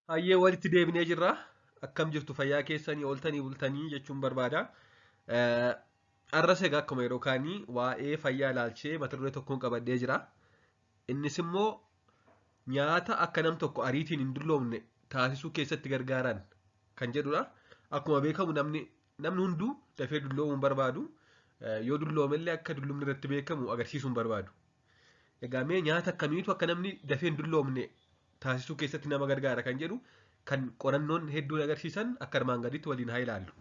Hayyee walitti deebinee jirra. Akkam jirtu fayyaa keessanii ooltanii bultanii jechuun barbaada. Har'as egaa akkuma yeroo kaanii waa'ee fayyaa ilaalchee mata duree tokkoon qabadhee jira. Innis immoo nyaata akka nam tokko ariitiin hin dulloomne taasisuu keessatti gargaaran kan jedhudha. Akkuma beekamu namni hunduu dafee dulloomuu hin barbaadu. Yoo dulloomellee akka dullumni irratti beekamu agarsiisuu hin barbaadu. Egaa mee nyaata akkamiitu akka namni dafee hin dulloomne taasisuu keessatti nama gargaara kan jedhu kan qorannoon hedduun agarsiisan akka armaan gaditti waliin haa ilaallu.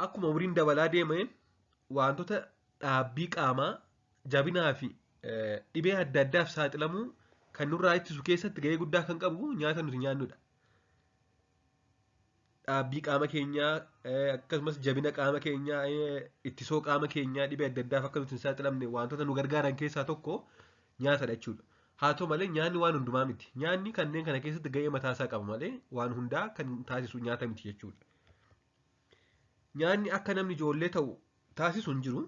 Akkuma umriin dabalaa deemeen wantoota dhaabbii qaamaa jabinaa fi dhibee adda addaaf saaxilamuu kan nurraa ittisu keessatti gahee guddaa kan qabu nyaata nuti nyaannudha. Dhaabbii qaama keenyaa akkasumas jabina qaama keenyaa ittisoo qaama keenyaa dhibee adda addaaf akka nuti hin saaxilamne wantoota nu gargaaran keessaa tokko nyaatadha jechuudha. Haa ta'u malee nyaanni waan hundumaa miti. Nyaanni kanneen kana keessatti gahee mataasaa qaba malee waan hundaa kan taasisu nyaata miti jechuudha. Nyaanni akka namni ijoollee ta'u taasisu hin jiru.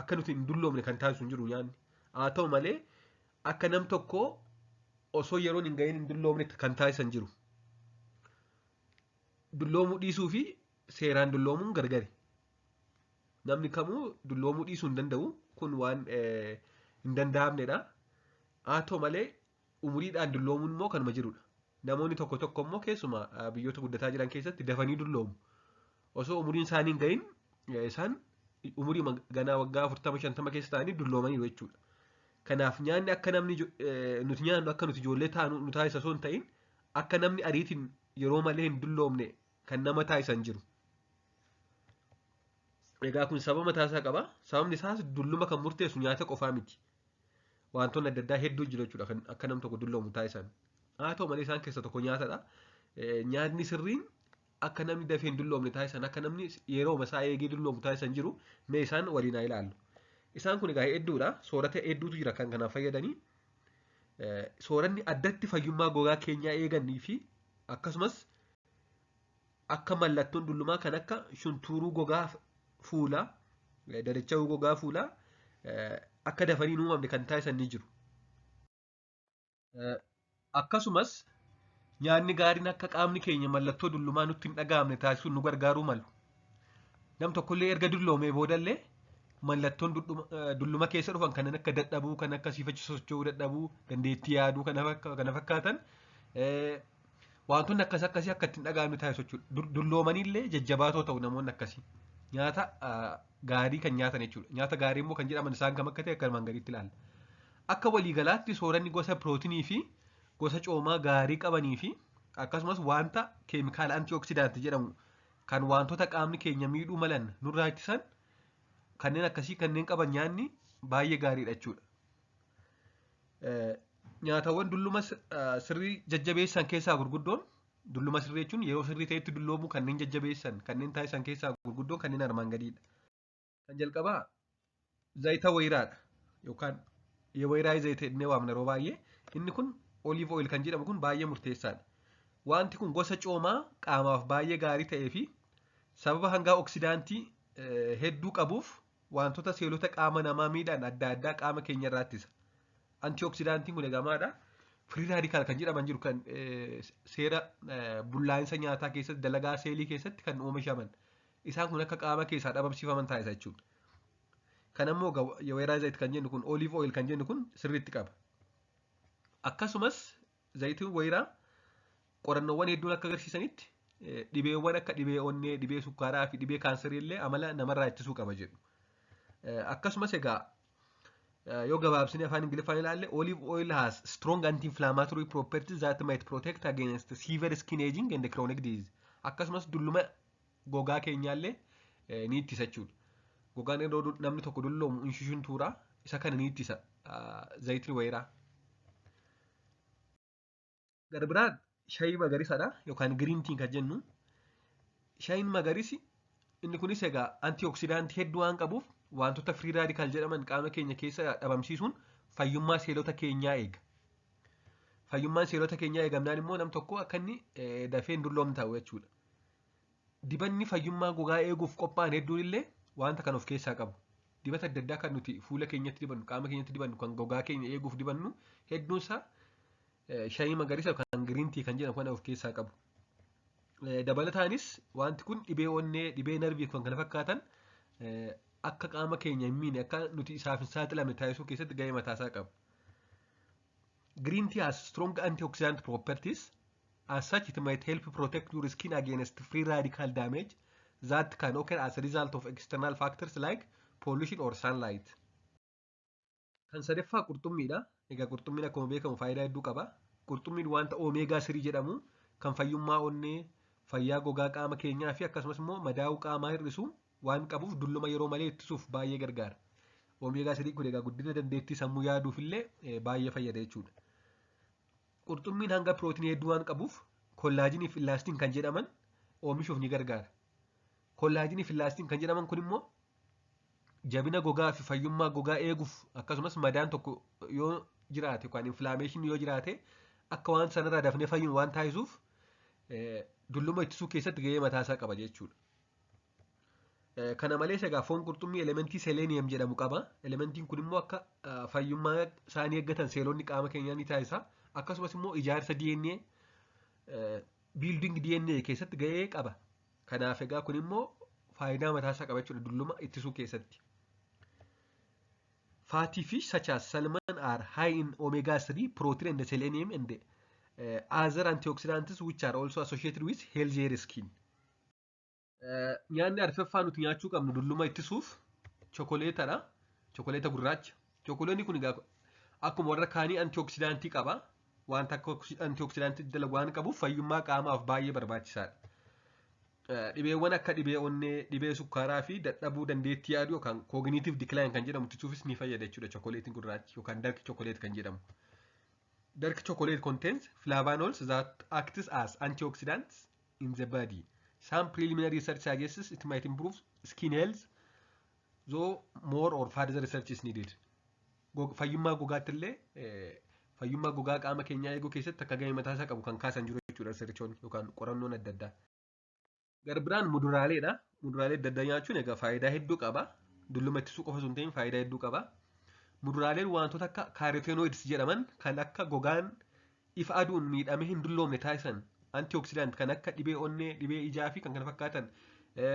Akka nuti hin dulloomne kan taasisu hin jiru nyaanni. Haa ta'u malee akka nam tokko osoo yeroon hin gahin hin dulloomne kan taasisan jiru. Dulloomuu dhiisuu fi seeraan dulloomuun gargari. Namni kamuu dulloomuu dhiisuu hin danda'u. Kun waan hin danda'amnedha. Haa ta'u malee umuriidhaan dulloomuun immoo kanuma jirudha. Namoonni tokko tokko immoo keessumaa biyyoota guddataa jiran keessatti dafanii dulloomu. Osoo umuriin isaanii hin gahin isaan umurii ganaa waggaa 40-50 keessa ta'anii dulloomaniiru jechuudha. Kanaaf nyaanni akka namni nuti nyaannu akka nuti ijoollee taanu nu taasisa osoo hin ta'in akka namni ariitiin yeroo malee hin dulloomne kan nama taasisan jiru. Egaa kun sababa mataasaa qaba. Sababni isaas dulluma kan murteessu nyaata qofaa miti. Wantoonni adda addaa hedduu jiru jechuudha kan akka nam tokko dulloomu taasisan. Haa ta'u malee isaan keessaa tokko nyaatadha. Nyaatni sirriin akka namni dafee hin dulloomne taasisan akka namni yeroo isaa eegee dulloomu taasisan jiru mee isaan waliin haa ilaallu. Isaan kun egaa hedduudha. Soorata hedduutu jira kan kanaaf fayyadanii. Sooranni addatti fayyummaa gogaa keenyaa eeganii fi akkasumas akka mallattoon dullumaa kan akka shuntuuruu gogaa fuulaa, dadacha'uu gogaa fuulaa akka dafanii hin uumamne kan taasisan ni jiru. Akkasumas nyaanni gaariin akka qaamni keenya mallattoo dullumaa nutti hin dhaga'amne taasisuun nu gargaaruu malu. Nam tokkollee erga dulloomee boodallee mallattoon dulluma keessa dhufan kanneen akka dadhabuu, kan akka siifachi socho'uu dadhabuu, dandeettii yaaduu kana fakkaatan wantoonni akkas akkasii akka ittiin dhaga'amne taasisu jechuudha. Dulloomanillee jajjabaatoo ta'u namoonni akkasii. Nyaata gaarii kan nyaatan jechuudha. Nyaata gaarii immoo kan jedhaman isaan kam akka ta'e akka armaan gadiitti ilaalla. Akka waliigalaatti sooranni gosa pirootinii fi gosa coomaa gaarii qabanii fi akkasumas wanta keemikaala antioksidaantii jedhamu kan wantoota qaamni keenya miidhuu malan nurraa ittisan kanneen akkasii kanneen qaban nyaanni baay'ee gaariidha jechuudha. Nyaatawwan dulluma sirrii jajjabeessan keessaa gurguddoon dulluma sirrii jechuun yeroo sirrii ta'etti dulloomuu kanneen jajjabeessan kanneen taasisan keessaa gurguddoon kanneen armaan gadiidha. Kan jalqabaa zayita wayiraadha yookaan wayiraa zayita jennee waamna yeroo baay'ee. Inni kun olive oil kan jedhamu kun baay'ee murteessaadha. Wanti kun gosa coomaa qaamaaf baay'ee gaarii ta'ee fi sababa hangaa oksidaantii hedduu qabuuf wantoota seelota qaama namaa miidhaan adda addaa qaama keenya irraa ittisa. Antioksidaantiin kun egaa maadha? Firii raadikaal kan jedhaman jiru kan seera bullaa'insa nyaataa keessatti dalagaa seelii keessatti kan oomishaman. Isaan kun akka qaama keessaa dhabamsiifaman taasisa jechuudha. Kan ammoo wayiraa zayit kan jennu kun olive oil kan jennu kun sirriitti qaba. Akkasumas zayitiin wayiraa qorannoowwan hedduun akka agarsiisanitti dhibeewwan akka dhibee onnee, dhibee sukkaaraa fi dhibee kaansarii illee amala namarraa ittisuu qaba jedhu. Akkasumas egaa yoo gabaabsinee afaan Ingiliffaan ilaalle olive oil has strong anti-inflammatory properties that might protect against severe skin aging and chronic disease. Akkasumas dulluma gogaa keenyaallee ni ittisa jechuudha. Gogaan yeroo namni tokko dulloomu in shushuntuura isa kana ni ittisa zayitni wayiraa. Gara biraan shayii magariisadha yookaan green tea kan jennu. Shayiin magariisi inni kunis egaa antioksidaantii hedduu waan qabuuf wantoota free radical jedhaman qaama keenya keessa dhabamsiisuun fayyummaa seelota keenyaa eega. Fayyummaan seelota keenyaa eegamnaan immoo nam tokko akka inni dafee hin dulloomne ta'u jechuudha. Dibanni fayyummaa gogaa eeguuf qophaa'an hedduun illee wanta kan of keessaa qabu. Dibata adda addaa kan nuti fuula keenyatti dibannu, qaama keenyatti dibannu, kan gogaa keenya eeguuf dibannu hedduun isaa Shayii magariisa yookaan green tea kan jedhamu kana of keessaa qabu. Dabalataanis wanti kun dhibee onnee, dhibee narvii kan kana fakkaatan akka qaama keenya hin miine, akka nuti isaaf hin saaxilamne taasisuu keessatti gahee mataasaa qaba. Green tea has strong antioxidant properties. As such, it might help protect your skin against free radical damage that can occur as a result of external factors like pollution or sunlight. Kan sadaffaa qurxummiidha. Egaa qurxummiin akkuma beekamu faayidaa hedduu qaba. Qurxummiin wanta omega 3 jedhamu kan fayyummaa onnee, fayyaa gogaa qaama keenyaa fi akkasumas immoo madaa'uu qaamaa hir'isu waan qabuuf dulluma yeroo malee ittisuuf baay'ee gargaara. Omega 3 kun egaa guddina dandeettii sammuu yaaduuf illee baay'ee fayyada jechuudha. Qurxummiin hanga pirootinii hedduu waan qabuuf collagenii fi elastin kan jedhaman oomishuuf ni gargaara. Collagenii fi elastin kan jedhaman kun immoo jabina gogaa fi fayyummaa gogaa eeguuf, akkasumas madaan tokko yoo jiraate yookaan inflammationii yoo jiraate akka waan sanarraa dafnee fayyinu waan taasisuuf dulluma ittisuu keessatti gahee mataasaa qaba jechuudha. Kana malees egaa foon qurxummii elementii selenium jedhamu qaba. Elementiin kun immoo akka fayyummaa isaanii eeggatan seelonni qaama keenyaa ni taasisa. Akkasumas immoo ijaarsa DNA, building DNA keessatti gahee qaba. Kanaaf egaa kun immoo faayidaa mataasaa qaba jechuudha dulluma ittisuu keessatti. Fatty fish such as salmon are high in omega-3, protein and selenium and other antioxidants which are also associated with healthier skin. Nyaanni arfaffaa nuti nyaachuu qabnu dulluma ittisuuf chokoleetadha. Chokoleeta gurraacha. Chokoleetni kun egaa akkuma warra kaanii antioxidantii qaba. Wanta akka antioxidantii dalagu waan qabuuf fayyummaa qaamaaf baay'ee barbaachisaadha. Dhibeewwan akka dhibee onnee, dhibee sukkaaraa fi dadhabuu dandeettii yaaduu yookaan cognitive decline kan jedhamu ittisuufis ni fayyada jechuudha chokoleetiin gurraachi yookaan dark chocolate kan jedhamu. Dark chocolate contains flavanols that acts as antioxidants in the body. Some preliminary research suggests it might improve skin health, though more or further research is needed. Fayyummaa gogaatti illee, fayyummaa gogaa qaama keenyaa eeguu keessatti akka gahee mataa isaa qabu kan kaasan jiru jechuudha researchoonni yookaan qorannoon adda addaa. Garbiraan muduraaleedha. Muduraalee adda addaa nyaachuun egaa faayidaa hedduu qaba. Dulluma ittisuu qofa osoo hin ta'in faayidaa hedduu qaba. Muduraaleen wantoota akka carotenoids jedhaman kan akka gogaan ifa aduun miidhamee hin dulloomne taasisan, antioxidant kan akka dhibee onnee, dhibee ijaa fi kan kana fakkaatan,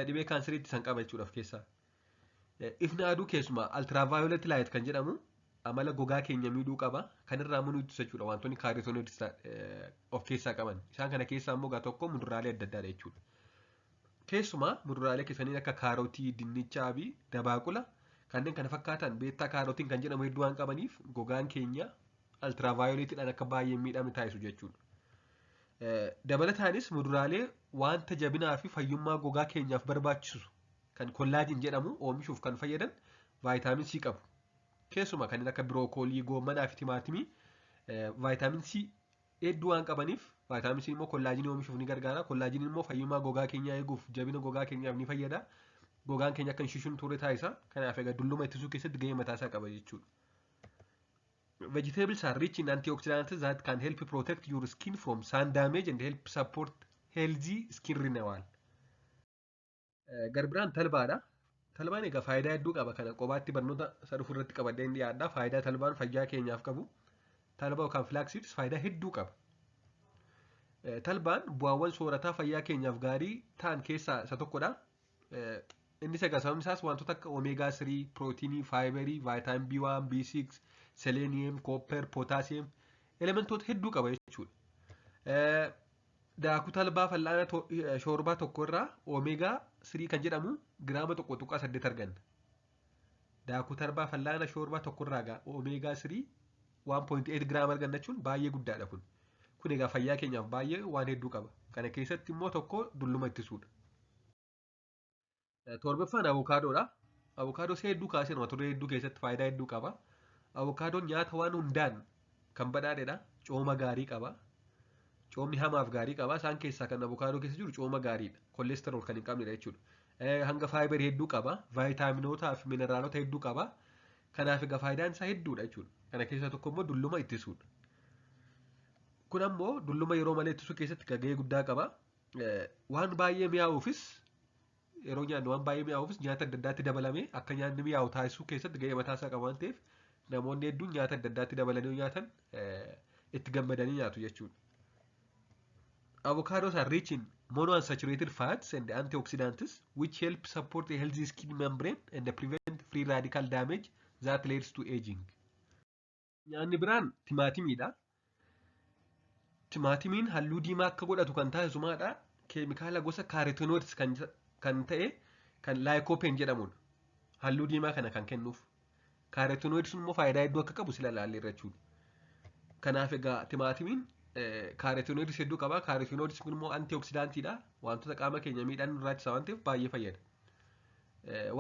dhibee kaanserii ittisan qaba jechuudha of keessaa. Ifni aduu keessumaa ultraviolet light kan jedhamu amala gogaa keenya miidhuu qaba. Kan irraa immoo nu ittisa jechuudha wantoonni carotenoids of keessaa qaban. Isaan kana keessaa immoo gaa tokko muduraalee adda addaadha jechuudha. Keessumaa muduraalee keessanii akka kaarotii, dinnichaa fi dabaaqula kanneen kana fakkaatan beta carotene kan jedhamu hedduu waan qabaniif gogaan keenya ultravioletiidhaan akka baay'ee miidhamne taasisu jechuudha. Dabalataanis muduraalee wanta jabinaa fi fayyummaa gogaa keenyaaf barbaachisu kan collagen jedhamu oomishuuf kan fayyadan vitamin C qabu. Keessumaa kanneen akka birookoolii, goommanaa fi timaatimii vitamin C hedduu waan qabaniif, vitamin C immoo collagenii oomishuuf ni gargaara. Collageniin immoo fayyummaa gogaa keenyaa eeguuf, jabina gogaa keenyaaf ni fayyada. Gogaan keenya akka hin shushunturre taasisa. Kanaaf egaa dulluma ittisuu keessatti gahee mataasaa qaba jechuudha. Vegetables are rich in antioxidants that can help protect your skin from sun damage and help support healthy skin renewal. Garbiraan talbaadha. Talbaan egaa faayidaa hedduu qaba. Kana qobaatti barnoota isa dhufu irratti qabadhee hin dhiyaadha. Faayidaa talbaan fayyaa keenyaaf qabu. Talbaa yookaan flax seeds faayidaa hedduu qaba. Talbaan bu'aawwan soorataa fayyaa keenyaaf gaarii ta'an keessaa isa tokkodha. Innis egaa sababni isaas wantoota akka omega 3, pirootiinii, fiberii, vitamin B1, B6, selenium, copper, potassium, elementoota hedduu qaba jechuudha. Daakuu talbaa fal'aana shoorbaa tokko irraa omega 3 kan jedhamu giraama 1.8 arganna. Daakuu talbaa fal'aana shoorbaa tokko irraa omega 3 1.8 giraama arganna jechuun baay'ee guddaadha kun. Kun egaa fayyaa keenyaaf baay'ee waan hedduu qaba. Kana keessatti immoo tokko dulluma ittisuudha. Torbaffaan avokaadoodha. Avokaadoo hedduu kaasee mata duree hedduu keessatti faayidaa hedduu qaba. Avokaadoon nyaata waan hundaan kan badhaadhedha. Cooma gaarii qaba. Coomni hamaaf gaarii qaba. Isaan keessaa kan avokaadoo keessa jiru cooma gaariidha. Cholesterol kan hin qabnedha jechuudha. Hanga fiberii hedduu qaba. Vaayitaminotaa fi mineraalota hedduu qaba. Kanaaf egaa faayidaan isaa hedduudha jechuudha. Kana keessaa tokko immoo dulluma ittisuudha. Kun ammoo dulluma yeroo malee ittisuu keessatti gahee guddaa qaba. Waan baay'ee mi'aawuufis, yeroo nyaannu waan baay'ee mi'aawuufis nyaata adda addaatti dabalamee akka nyaanni mi'aawu taasisuu keessatti gahee mataa isaa qaba waan ta'eef, namoonni hedduun nyaata adda addaatti dabalanii nyaatan itti gammadanii nyaatu jechuudha. Avocados are rich in monounsaturated fats and antioxidants, which help support a healthy skin membrane and prevent free radical damage that leads to aging. Nyaanni biraan timaatimiidha. Timaatimiin halluu diimaa akka godhatu kan taasisu maadha? Keemikaala gosa carotenoids kan ta'e kan lycopene jedhamudha. Halluu diimaa kana kan kennuuf. Carotenoids immoo faayidaa hedduu akka qabu sila ilaalleerra jechuudha. Kanaaf egaa timaatimiin carotenoids hedduu qaba. Carotenoids kun immoo antioxidantiidha. Wantoota qaama keenya miidhaan nurraa ittisa waan ta'eef baay'ee fayyada.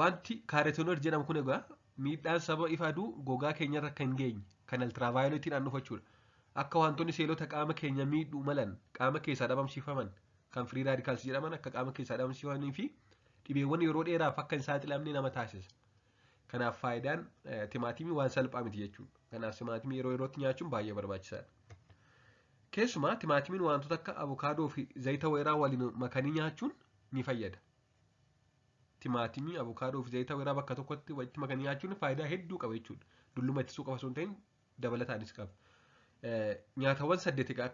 Wanti carotenoid jedhamu kun egaa miidhaan sababa ifa aduu gogaa keenyarra kan geenye kan ultravioletiidhaan dhufa jechuudha. Akka wantoonni seelota qaama keenya miidhuu malan qaama keessaa dhabamsiifaman, kan free radicals jedhaman, akka qaama keessaa dhabamsiifamanii fi dhibeewwan yeroo dheeraaf akka hin saaxilamne nama taasisa. Kanaaf faayidaan timaatimii waan salphaa miti jechuudha. Kanaaf timaatimii yeroo yerootti nyaachuun baay'ee barbaachisaadha. Keessumaa timaatimiin wantoota akka avokaadoo fi zayita wayiraa waliin makanii nyaachuun ni fayyada. Timaatimii, avokaadoo fi zayita wayiraa bakka tokkotti walitti makanii nyaachuun faayidaa hedduu qaba jechuudha. Dulluma ittisuu qofa osoo hin ta'in dabalataanis qaba. Nyaatawwan saddeet egaa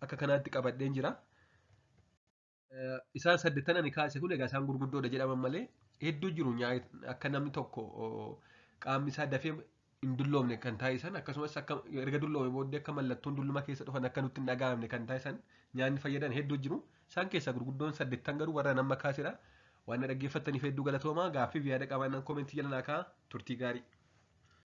akka kanaatti qabadheen jira. Isaan saddeettan ani kaase kun egaa isaan gurguddoodha jedhaman malee hedduu jiru, akka namni tokko qaamni isaa dafee hin dulloomne kan taasisan, akkasumas akka erga dulloome booddee akka mallattoon dulluma keessa dhufan akka nutti hin dhaga'amne kan taasisan nyaanni fayyadan hedduu jiru. Isaan keessaa gurguddoon saddeettan garuu warra nama kaasedha. Waan na dhaggeeffattaniif hedduu galatoomaa. Gaaffiif yaada qabaannaan commentii jala naa kaa'aa. Turtii gaarii.